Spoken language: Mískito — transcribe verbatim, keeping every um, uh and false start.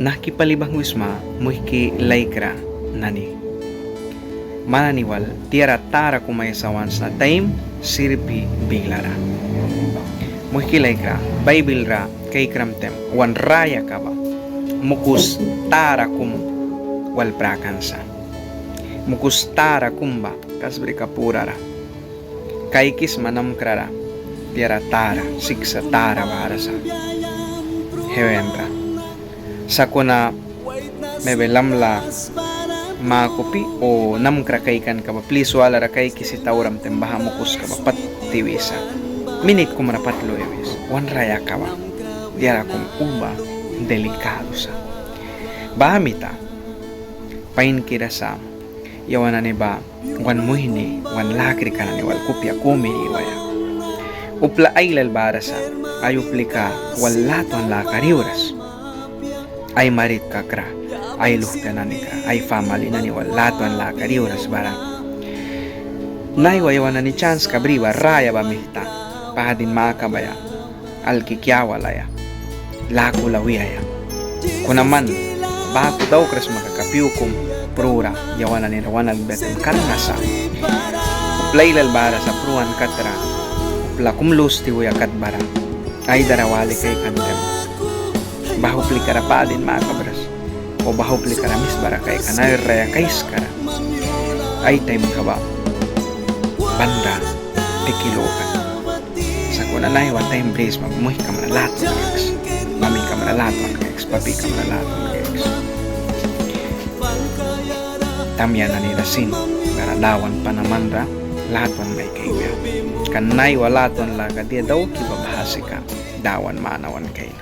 Nahki pali banghwisma, muihki laikra nani. Man nani wal diara tara kum aisaia want sna taim sirpi bilara. Muihki laikra, Baibil ra kaikram taim wan rayaka ba mukus tara kum wal prakan sa. Mukus tara kum ba kasbrika purara kaikisma namkra ra diara tara, siksa tara bara sa heven ra. Sakuna mebi lamla makupi o namkra kaikanka ba plis walara kaikisi tauram taim baha mukuska ba pat tiwisa. Minit kum ra pat lui wis. Wan rayaka ba diara kum uba delicado sa. Baha mita painkira sa yawan nani ba wan muihni, wan lakrika nani wal kupia kumi iwaia. Upla ailal bara sa, ai uplika wal latwan lakara iwras. Ai maritka kra, ai luhpia nani kra, ai famali nani wal latwan lakara iwras bara. Naiwa yawan nani chanska bri ba raya ba mita padin makabaia, alki kiawalaia, lakula wiaia. Kuna man baku daukras sma kaka pyu kum prura yawan nani ra wan alkbia taim karna sa. Upla ailal bara sa pruan kat ra, upla kum lus tiwia kat bara ai dara wali kaikan taim baha uplika ra padin makabras. O baha uplika ra misbara kaikan ai rayaka aiskara. Ai taimka ba ban ra tiki lukan. Sakuna naiwa taim brisma muihkam ra latwan kaiks, mamikam ra latwan kaiks, papikam ra latwan kaiks. Tamya nani ra sin bara Dawan pana man ra latwan mai kaikbia. Kan naiwa latwan laka dia dauki ba baha sika Dawan mana wan kaina.